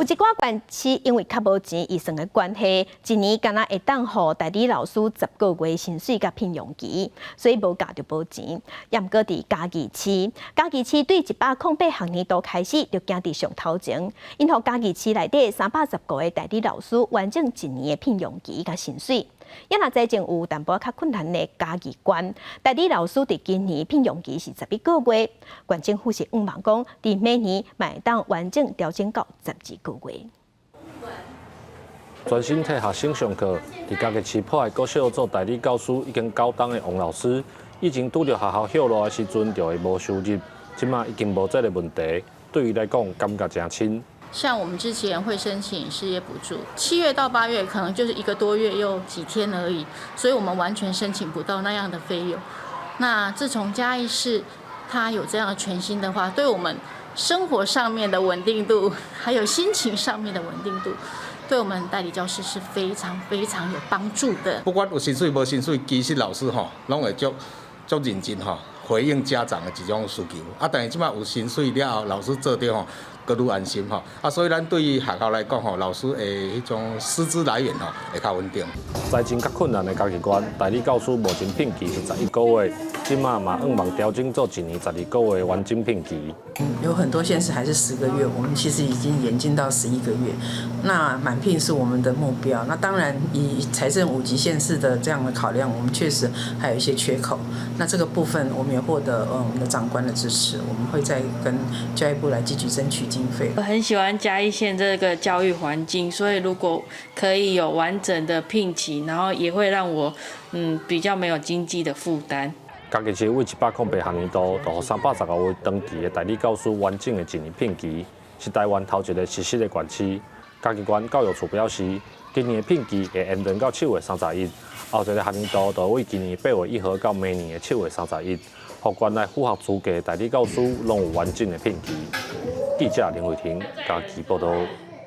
有一寡縣市因為較無錢預算的關係，一年干焦會當予代理老師10個月薪水佮聘用期，所以無教就無錢。毋過佇嘉義市，嘉義市對108學年度開始就行佇上頭前，𪜶予嘉義市內底315個代理老師完整一年的聘用期佮薪水。抑若財政有淡薄仔較困難的嘉義縣，代理老師佇今年聘用期是11個月，縣政府是向望講，佇明年嘛會當完整調整到12個月。專心替學生上課，佇嘉義市博愛國小做代理教師已經9冬的王老師，以前拄著學校歇路的時陣就會無收入，這馬已經無這个問題，對伊來講感覺誠輕。像我們之前會申請失業補助，7月到8月可能就是一個多月又幾天而已，所以我們完全申請不到那樣的費用。那自從嘉義市它有這樣的全薪的話，對我們生活上面的穩定度，還有心情上面的穩定度，對我們代理教師是非常非常有幫助的。不管有薪水無薪水，其實老師吼攏會足足認真吼回應家長的這種需求。啊，但是這馬有薪水了後，老師做著吼閣愈安心吼。啊，所以咱對於學校來講吼，老師的彼種師資來源吼會較穩定。財政較困難的嘉義縣，代理教師目前聘期是11個月，這馬嘛向望調整做一年12個月完整聘期。有很多縣市還是10個月，我們其實已經演進到11個月。那滿聘是我們的目標。那當然以財政五級縣市的這樣的考量，我們確實還有一些缺口。那這個部分我們也獲得我們的長官的支持，我們會再跟教育部來積極爭取經費。我很喜歡嘉義縣這個教育環境，所以如果可以有完整的聘期，然後也會讓我比較沒有經濟的負擔。嘉義市對108學年度，就予315位長期的代理教師完整的一年聘期，是台灣頭一个實施的縣市。嘉義縣教育處表示，今年的聘期會延長到7月31，後一个學年度就對今年8月1號到明年的7月31，予縣內符合資格的代理教師攏有完整的聘期。記者林慧婷嘉義報導。